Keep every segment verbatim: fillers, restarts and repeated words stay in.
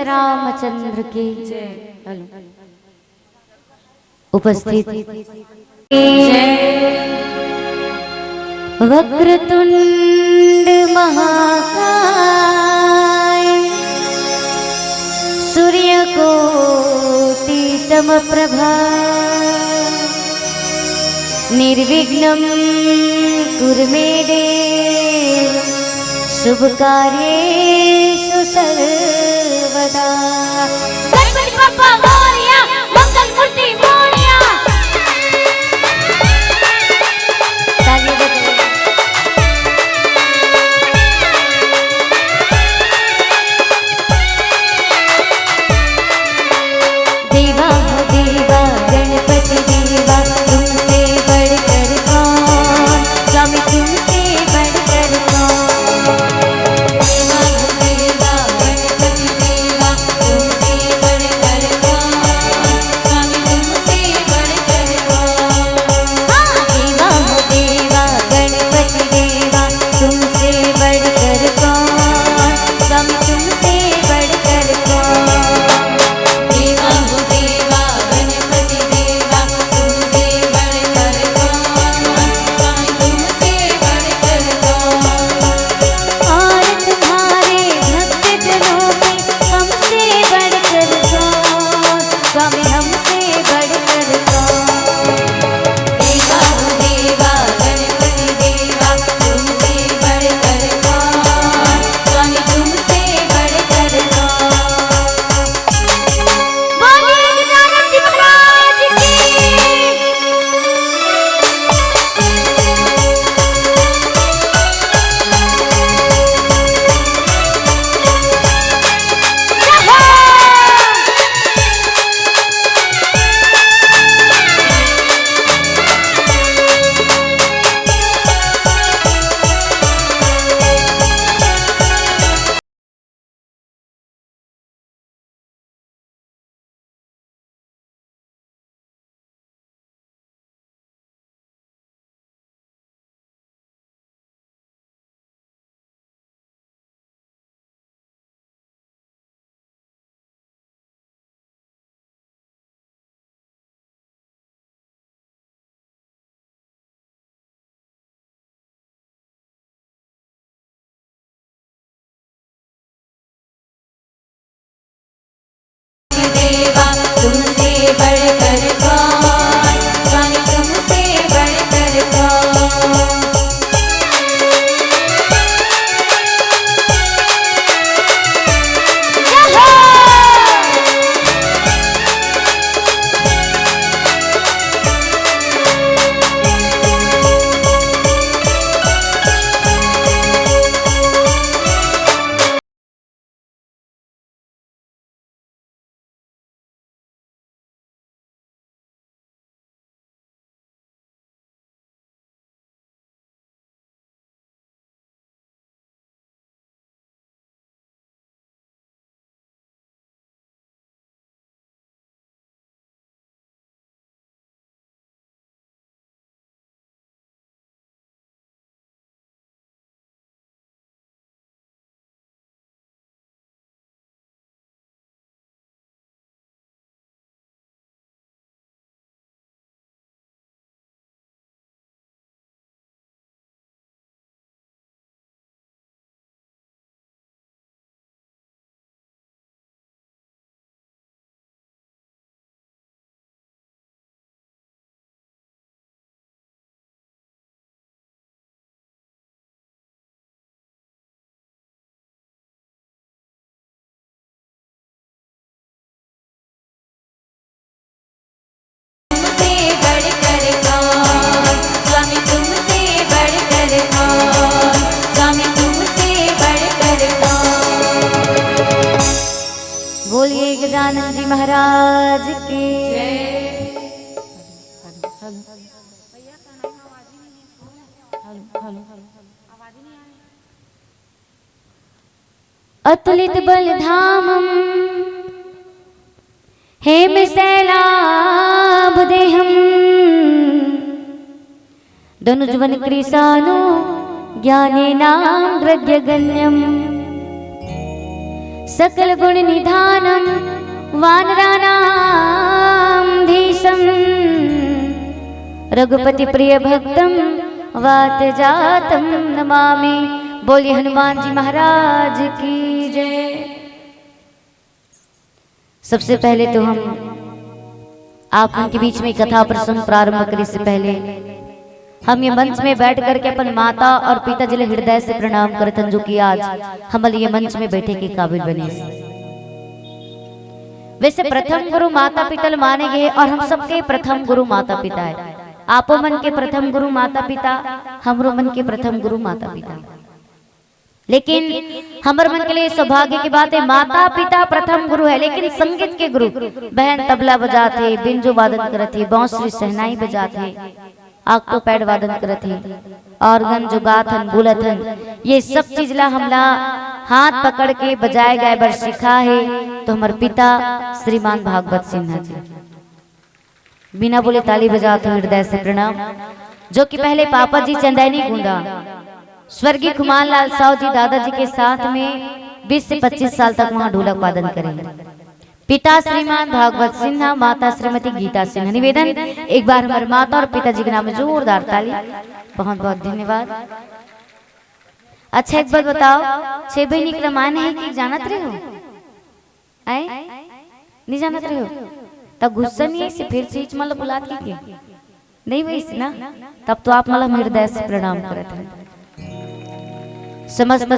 रामचंद्र की जय। हेलो। उपस्थित वक्रतुंड महाकाय सूर्यकोटि समप्रभा निर्विघ्नं कुरु मे देव शुभ कार्येषु सर्वदा। गणपति बप्पा मोरया, मंगल मूर्ति मोरया। तालियां बजाइए। देवा हो देवा गणपति देवा, तुमसे बढ़कर कौन, स्वामी तुमसे बढ़कर कौन। देवा हो देवा गणपति देवा, तुमसे बढ़कर कौन, स्वामी तुमसे बढ़कर कौन। हाँ, देवा हो देवा गणपति देवा, तुमसे बढ़कर कौन, स्वामी तुमसे बढ़कर कौन। देवा हो देवा गणपति देवा, तुमसे बढ़कर कौन, स्वामी तुमसे बढ़कर कौन। और तुम्हारे भक्त जनों में हमसे बढ़कर कौन, स्वामी हमसे बढ़कर कौन। देवा हो देवा गणपति देवा, तुमसे बढ़कर कौन, स्वामी तुमसे बढ़कर कौन। बोलिए गजानन जी महाराज की। देवा तुमसे बढ़कर कौन, स्वामी तुमसे बढ़कर कौन। तुमसे बढ़कर कौन, स्वामी तुमसे बढ़कर कौन, स्वामी तुमसे बढ़कर कौन। बोलिए गजानन जी महाराज की। अतुलित बल धामम हेम सैलाभ देहम। दनुजवन कृशानु ज्ञाने नाम द्रग्य गण्यम। सकल गुण निधानम वानराणाम धीशम रघुपति प्रिय भक्तम वात जातम नमामि। बोलिए हनुमान जी महाराज की जय। सबसे पहले तो हम आप मन के बीच में कथा प्रसंग प्रारंभ करे से पहले हम ये मंच में बैठ करके अपन माता और पिताजी ला हृदय से प्रणाम करथन, जो कि आज हमन ये मंच में बैठे के काबिल बने। वैसे प्रथम गुरु माता पिता ल माने गए और हम सबके प्रथम गुरु माता पिता है। आपो मन के प्रथम गुरु माता पिता, हमरो मन के प्रथम गुरु माता पिता। लेकिन हमर मन के लिए सौभाग्य की बात है, माता पिता प्रथम गुरु है, लेकिन संगीत के गुरु, बहन तबला बजात हे, बिंजो वादन करत हे, बांसुरी शहनाई बजात हे, octopad वादन करत हे, organ जो गात हन, बोलत हन, ये सब चीज ला हमला हाथ पकड़ के बजाए गाए बर सिखा हे, तो हमर पिता श्रीमान भागवत सिन्हा जी। बिना बोले ताली बजात हो, हृदय से प्रणाम। जो कि पहले पापा जी चंदैनी गोंदा, स्वर्गीय खुमान लाल साव जी दादाजी के साथ में बीस से पच्चीस साल तक वहां ढोलक वादन करे। पिता श्रीमान भागवत सिन्हा, माता श्रीमती गीता सिन्हा। निवेदन, एक बार हमर माता और पिताजी के नाम में जोरदार ताली। बहुत बहुत धन्यवाद। अच्छा, एक बात बताओ, छह बहिनी के रामायण है कि जानत रहे हो? आए? नहीं जानत रहे हो? तब गुस्सा नहीं है, फिर से इच मतलब बुलात की के? नहीं वही ना? तब तो आप मतलब हृदय से प्रणाम करत हैं। समस्त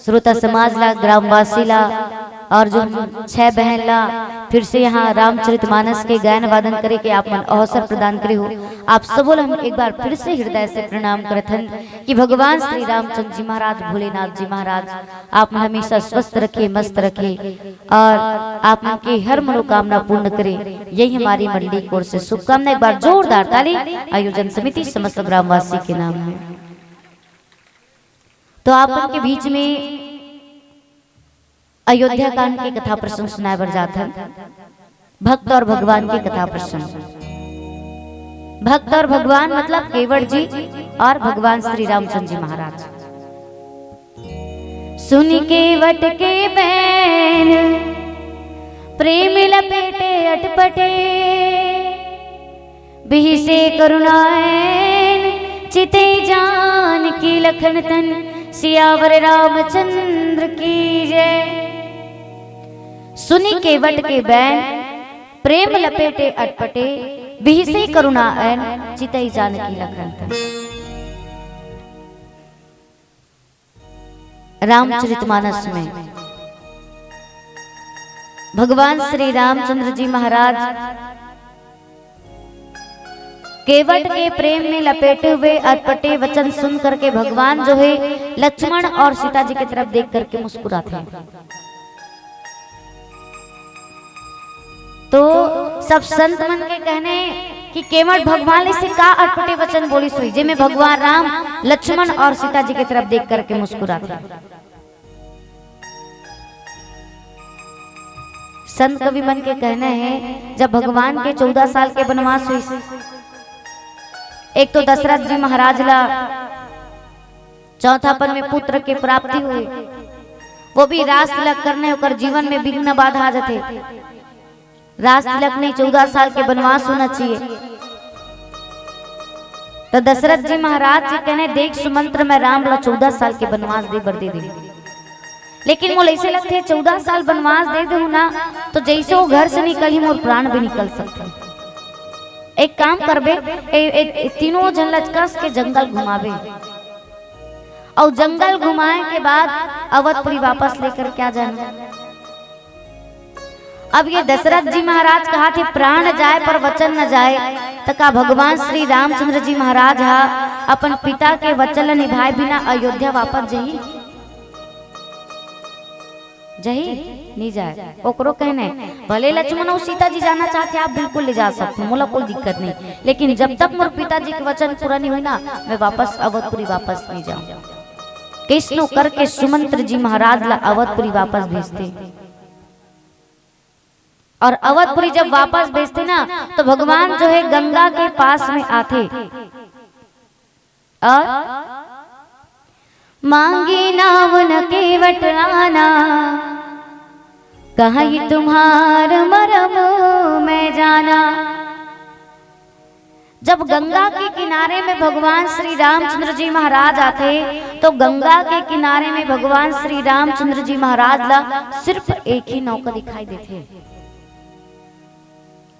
श्रोता समाज ला, ग्रामवासी ला और जो हम छह बहन ला फिर से यहाँ रामचरितमानस के गायन वादन करे के आप मन अवसर प्रदान करे हो, आप सबो ला हम एक बार फिर से हृदय से प्रणाम करत हन कि भगवान श्री रामचंद्र जी महाराज, भोलेनाथ जी महाराज आप मन हमेशा स्वस्थ रखे, मस्त रखे और आप मन के हर मनोकामना पूर्ण करे। यही हमारी मंडली की ओर से शुभकामना। एक बार जोरदार ताली आयोजन समिति समस्त ग्रामवासी के नाम में। तो आप मन के बीच में अयोध्या कांड के कथा प्रसंग सुनाए बर जात हन। भक्त और भगवान के कथा प्रसंग। भक्त और भगवान मतलब केवट जी और भगवान श्री रामचंद्र जी महाराज। सुनि केवट के बैन, प्रेम लपेटे अटपटे, बिहसे करुणाएन चितई जानकी लखन तन। सियावर रामचंद्र की जय। सुनि केवट के बैन, प्रेम लपेटे अटपटे, बिहसे करुणाएन चितई जानकी लखन तन। रामचरितमानस में भगवान श्री रामचंद्र जी महाराज केवट के प्रेम में लपेटे हुए अटपटे वचन सुन करके भगवान जो है लक्ष्मण और सीता जी की तरफ देख करके मुस्कुराते हैं। तो सब संत मन के कहने कि केवट भगवान ले से का अटपटे वचन बोलिस होही, जेमे भगवान राम लक्ष्मण और सीता जी की तरफ देख करके मुस्कुराते। संत कवि मन के कहना है, जब भगवान के चौदह साल के वनवास होइस, एक तो दशरथ जी महाराज ला चौथापन में पुत्र के प्राप्ति हुई, वो भी रास तिलक करने ओकर जीवन में विघ्न बाधा आ जाते। रास तिलक नहीं, चौदह साल के वनवास होना चाहिए। तो दशरथ जी महाराज जी कहने, "देख सुमंत्र, मैं राम ला चौदह साल के वनवास दे बर दे दे, लेकिन मोला ऐसे लगते चौदह साल वनवास दे दे ना, तो जैसे वो घर से निकली मोर प्राण भी निकल सकते। एक काम करबे, ए, ए, ए, तीनों झन लचकस के जंगल घुमावे और जंगल घुमाए के बाद अवधपुरी वापस लेकर क्या जाना।" अब ये दशरथ जी महाराज कहा थे, "प्राण जाए पर वचन न जाए," त का भगवान श्री रामचंद्र जी महाराज हा अपन पिता के वचन ल निभाए बिना अयोध्या वापस जही? जही? नहीं जाए। ओकरो कहने, "भले लक्ष्मण और सीता जी जाना चाहते, आप बिल्कुल ले जा सकते हो, मोला कोई दिक्कत नहीं, लेकिन जब तक मोर पिताजी के वचन पूरा नहीं हुई ना, मैं वापस अवधपुरी वापस नहीं जाऊं।" किसनो करके सुमंत्र जी महाराज ला अवधपुरी वापस भेजते। और अवधपुरी जब वापस भेजते ना, तो भगवान जो है गंगा के पास में आते और मांगी नावन केवट आना, कहीं तुम्हार मरम मैं जाना। जब गंगा के किनारे में भगवान श्री रामचंद्र जी महाराज आथे, तो गंगा के किनारे में भगवान श्री रामचंद्र जी महाराज ला सिर्फ एक ही नौका दिखाई देथे।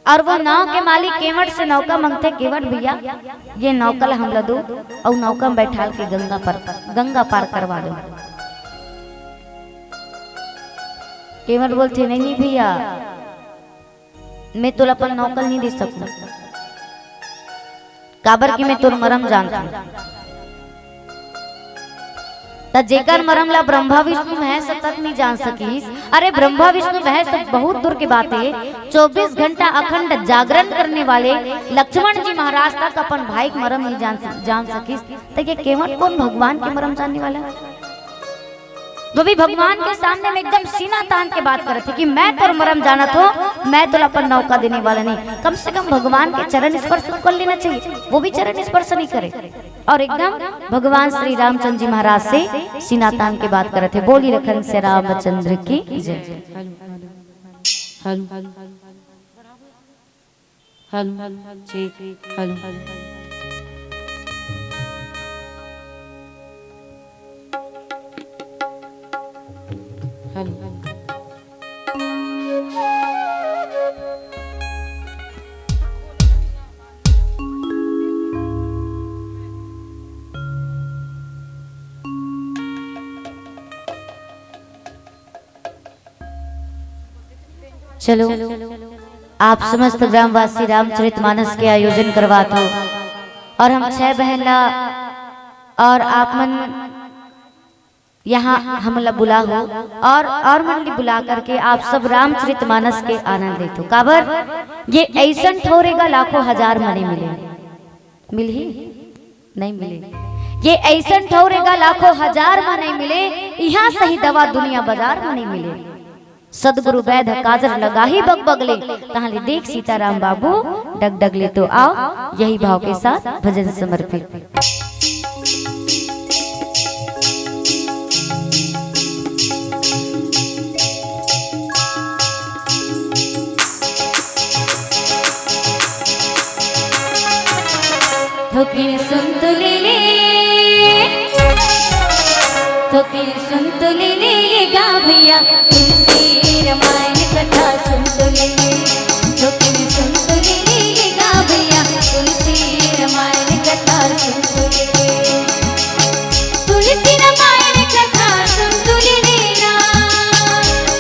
और वो नाव के मालिक केवट से नौका मंगथे, "केवट भैया, ये नौका ला हमला दो, अउ नौका में बैठाल के गंगा पर, गंगा पार करवा दो।" केवट बोलथे, "नहीं, नहीं भैया, मैं तोला अपन नौका ल नहीं दे सकूं, काबर कि मैं तोर मरम जानथंव।" त जेकर मरम ला ब्रह्मा विष्णु महेश तक नहीं जान सकिस। अरे, ब्रह्मा विष्णु महेश तो बहुत दूर के बात है, चौबीस घंटा अखंड जागरण करने वाले लक्ष्मण जी महाराज तक अपन भाई के मरम नहीं जान, जान सकिस। त ये केवट कोन भगवान के मरम जानने वाला? वो भी भगवान के सामने में एकदम सीना तान के बात करत हे कि मैं तोर मरम जानत हों, मैं तोला अपन नौका देने वाला नहीं। कम से कम भगवान के चरण स्पर्श तो कर लेना चाहिए, वो भी चरण स्पर्श नहीं करे। और एकदम भगवान श्री रामचंद्र जी महाराज से सीना तान के बात करत हे। बोली लखन से रामचंद्र की जय। Hello, hello, hello, hello, check, hello, hello. चलो, आप समस्त ग्रामवासी रामचरितमानस के आयोजन करवात हो और हम छह बहन ला और आप मन यहाँ हमला बुला हो और, और मन ली बुला करके आप सब रामचरितमानस के आनंद लेत हो। काबर ये अइसन ठौर ए गा लाखों हजार म नइ मिले, मिलही? नइ मिले। ये अइसन ठौर ए गा लाखों हजार म नइ मिले, इहाँ सही दवा दुनिया बाजार म नइ मिले। सदगुरु बैध काजर लगाही बगबग ले, तहाँ ले देख सीताराम बाबू डगडग ले। तो आओ, यही भाव के साथ भजन समर्पित। थोकिन सुन तो ले ले, थोकिन सुन तो ले ले ये गा भैया, तुलसी रामायण कथा सुन तो ले ले। थोकिन सुन तो ले ले ये गा भैया, तुलसी रामायण कथा सुन तो ले ले। तुलसी रामायण कथा सुन तो ले ले ना,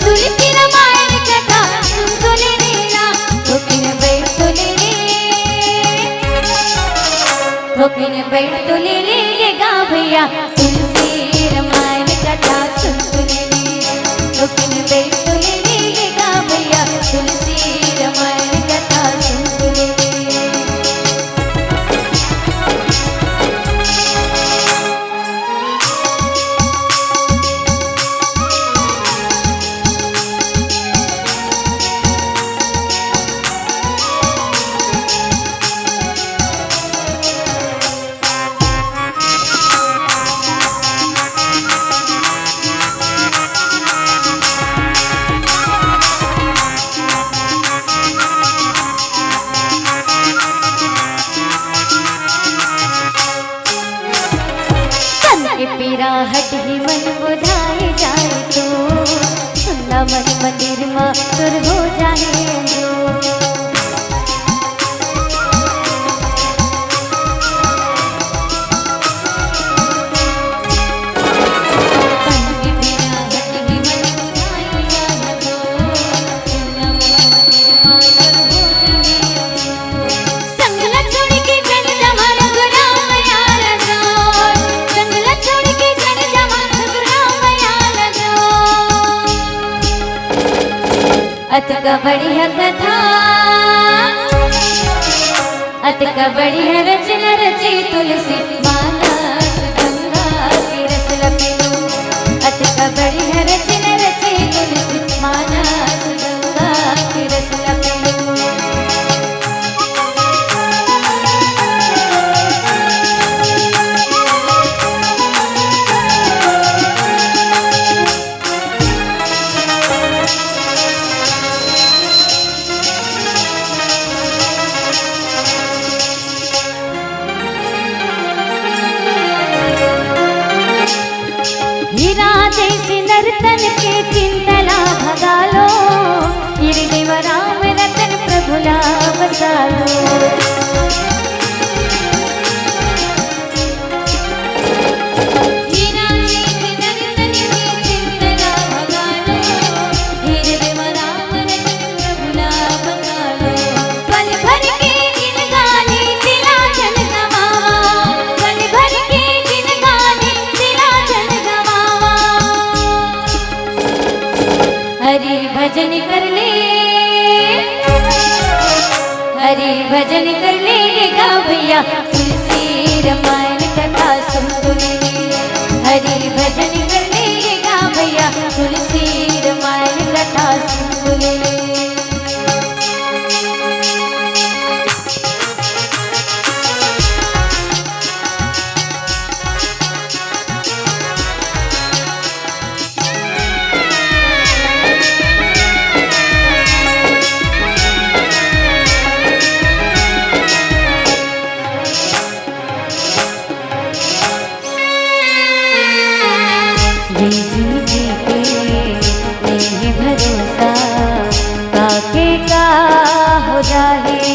तुलसी रामायण कथा सुन तो ले ले ना। थोकिन बैठ तो ले ले, थोकिन बैठ तो ले ले ये गा भैया, तुलसी रामायण कथा सुन तो ले ले। थोकिन बैठ तो ले ले ये गा भैया, तुलसी रामायण कथा सुन तो ले ले। तन के पीरा हटही मन बुझाए जाए तो, सुनना मन मंदिर मा तोर हो जाए अंजोर। अतका बढ़िया कथा, अतका बढ़िया रचना रची तुलसी, मानस गंगा के रस लपेलू। अतका बढ़िया रचना रची तुलसी, मानस गंगा के रस लपेलू। कर लेगा भैया, तुलसी रामायण कथा सुन तू ले ले। हरि भजन कर लेगा भैया, तुलसी रामायण कथा सुन तू ले ले। ये जिंदगी के नहीं भरोसा, काके का हो जाही।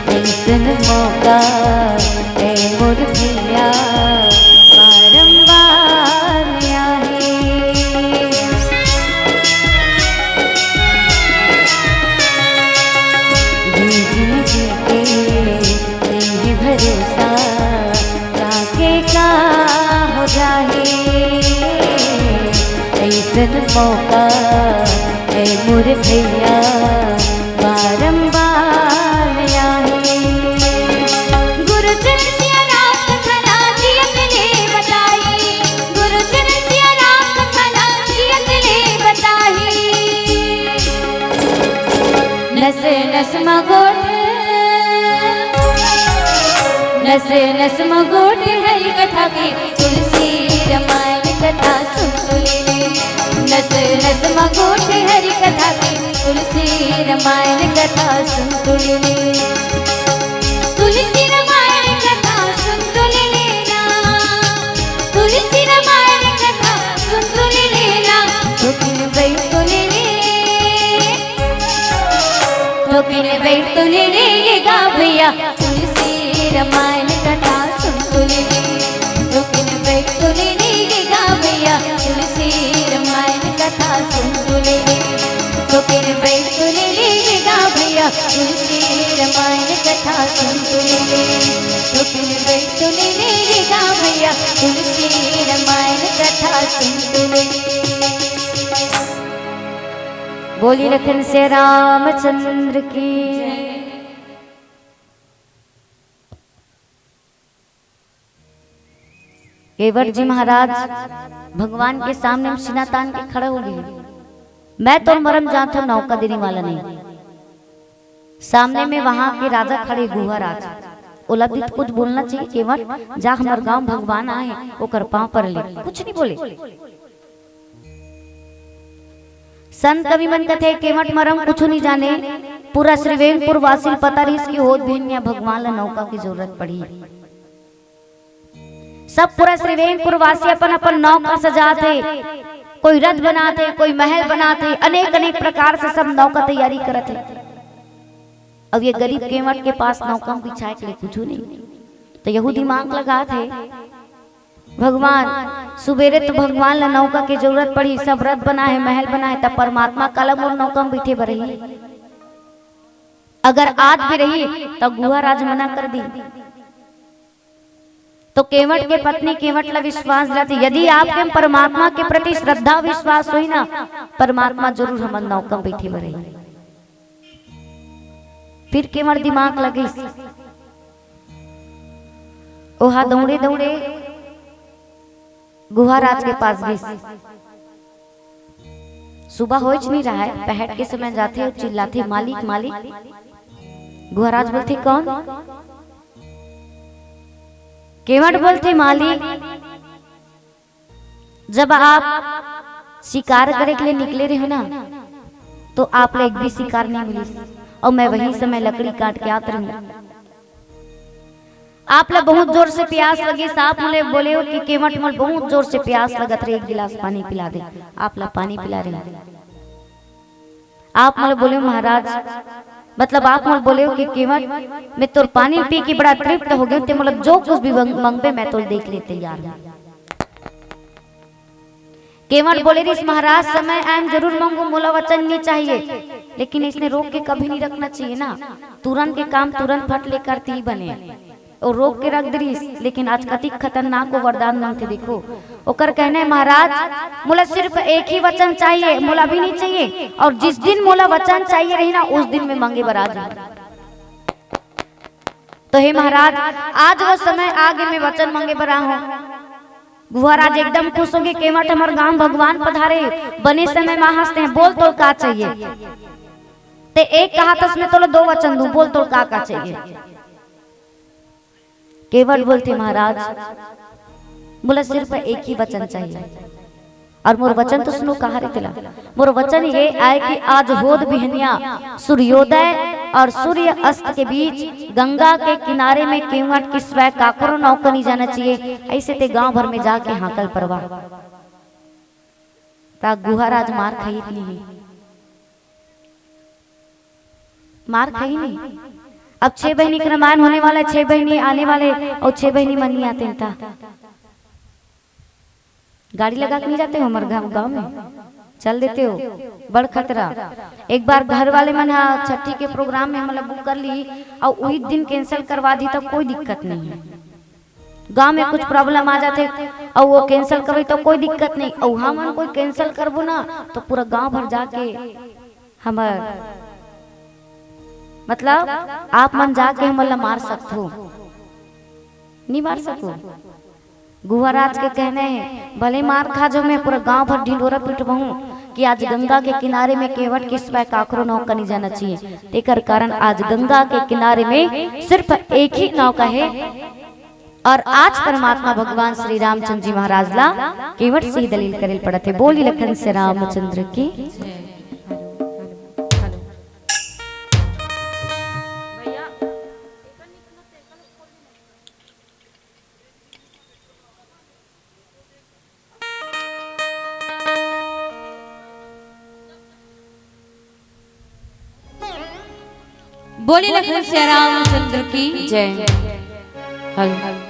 अइसन मौका ए मोर भैया, बारंबार आही। ये जिंदगी के नहीं भरोसा, काके का हो जाही। अइसन मौका ए मोर भैया, बारंबार आही। गुरु चरण सिया राम कथा ना जियत ले बताई, गुरु चरण सिया राम कथा ना जियत ले बताई। नस नस म गोठ, नस नस म गोठ हरि कथा के, तुलसी रामायण कथा सुन तू ले ले। नस नस म गोठ हरि कथा के, तुलसी रामायण कथा सुन तू ले ले। तुलसी रामायण कथा सुन तू ले लेना, तुलसी रामायण कथा सुन तू ले लेना। थोकिन बैठ तो ले ले, थोकिन बैठ तो ले ले ये गा भैया, तुलसी रामायण कथा सुन तू ले ले। थोकिन बैठ तो ले ले ये गा भैया, तुलसी रामायण कथा सुन तू ले ले। थोकिन बैठ तो ले ले ये गा भैया, तुलसी रामायण कथा सुन तू ले ले। थोकिन बैठ तो ले ले ये गा भैया, तुलसी रामायण कथा सुन तू ले ले। बोली लखन से रामचंद्र की। केवट जी महाराज भगवान के सामने म सीना तान के खड़े हो गे। मैं तोर मरम जानथों, नौका देने वाला नहीं। सामने में वहां के राजा खड़े, गुहा राज। ओला भी तो कुछ बोलना चाहिए, केवट, जा हमर गांव भगवान आए, ओकर पांव पर ले। कुछ नहीं बोले। संत कवि मन कथे, केवट मरम कुछु नहीं जाने, पूरा श्रीवेंगपुर वासी ल पता रहिस कि होत बिहनिया भगवान ला नौका की जरूरत पड़ी। सब पूरा श्रीवेंगपुर वासी अपन अपन नौका सजात हे, कोई रथ बनात हे, कोई महल बनात हे, अनेक अनेक प्रकार से सब नौका तैयारी करत हे। अब ये गरीब केवट के पास नौका बिछाए के लिए कुछु नहीं, तो यहू दिमाग लगात हे, भगवान, सुबेरे तो भगवान ला नौका के जरूरत पड़ी, सब रथ बना हे, महल बना हे, तब परमात्मा काला मोर नौका में बैठे बर रही। अगर आज भी रही, तो गुहा राज मना कर दी। तो केवट के पत्नी केवट ला विश्वास दिलाथे, यदि आपके परमात्मा के प्रति श्रद्धा विश्वास होही ना, परमात्मा जरूर हमन नौका में बैठे बर रही। फिर केवट दिमाग लगिस, ओहा दौड़े दौड़े गुहा राज के पास गिस। सुबह होइच नहीं रहा है, पहट के समय जाथे अउ चिल्लाथे, "मालिक, मालिक।" गुहा राज बोलथे, "कौन?" केवट बोलथे, "मालिक, जब आप शिकार करे के लिए निकले रहे हो ना, तो आप ला एक भी शिकार नहीं मिलिस, और मैं वही समय लकड़ी काट के आत रहूं। आप ला बहुत जोर से प्यास लगिस, आप मोला बोले हो कि केवट, मोला बहुत जोर से प्यास लगत रहे, एक गिलास पानी पिला दे।" आप ला पानी पिला रहे हो। आप मोला बोले हो महाराज, मतलब आप मोला बोले हो कि केवट, मैं तोर पानी पी के बड़ा तृप्त हो गया, ते मोला जो कुछ भी मंग-, मंगबे, मैं तोला देख ले तैयार हूँ। केवट बोले रिस, "महाराज, समय आए म जरूर मांगू, मोला वचन नहीं चाहिए।" लेकिन इसने रोक के कभी नहीं रखना चाहिए ना, तुरंत के काम तुरंत फट ले करती ही बने। और रोक के रख दे रिस, लेकिन आज कतिक खतरनाक वो वरदान मांगथे, देखो। ओकर कहना है, "महाराज, मोला सिर्फ एक ही वचन चाहिए, मोला अभी नहीं चाहिए, और जिस दिन मोला वचन चाहिए रही ना, उस दिन मैं मांगे बर आ जाऊं।" तो हे महाराज, आज वो समय आगे, मैं वचन मांगे बर आहूं। गुहा राज एकदम खुश होगे, केवट हमर गांव भगवान पधारे, बने समय मा हंसते हैं, बोल तोला का चाहिए? ते एक कहा था, मैं तोला दो वचन दूं, बोल तोला का का चाहिए? केवट बोलथे, महाराज, मोला सिर्फ एक ही वचन चाहिए। और मोर वचन तो सुनो, कहा रे तेला। मोर वचन ये आय कि आज होद बिहनिया सूर्योदय और सूर्य अस्त के बीच गंगा के किनारे में केवट के सिवाय काकरो नौका नहीं जाना चाहिए। ऐसे ते गांव भर में जाके हाकल परवा। ता गुहा राज मार खाही कि नहीं? मार खाही नहीं। अब छह बहिनी के रामायण होने वाला है, छह बहिनी आने वाले और छह बहिनी मन नहीं आते हैं ता। गाड़ी लगा के नहीं जाते हो हमर गांव, गांव में, चल देते हो, बड़ खतरा। एक बार घर वाले मन हा छठी के प्रोग्राम में हमला बुक कर ली और वही दिन कैंसिल करवा दी तो कोई दिक्कत नहीं है। गांव में कुछ प्रॉब्लम आ जाथे और वो कैंसिल करवे तो कोई दिक्कत नहीं, और हमन कोई कैंसिल करबो ना तो पूरा गांव भर जाके हमर, मतलब, आप मन जाके हमन ला मार सकथो, नहीं मार सको। गुहा राज के कहना है, भले मार खा जो, मैं पूरा गांव भर ढिंडोरा पीटबहूं कि आज गंगा के किनारे में केवट के सिवाय काकरो नौका नहीं जाना चाहिए। तेकर कारण आज गंगा के किनारे में सिर्फ एक ही नौका है। और आज परमात्मा भगवान श्री रामचंद्र जी महाराज ला केवट से ही दलील करेल पड़त है। बोली लखन से रामचंद्र की। बोली लखन सिया रामचंद्र की जय। हेलो।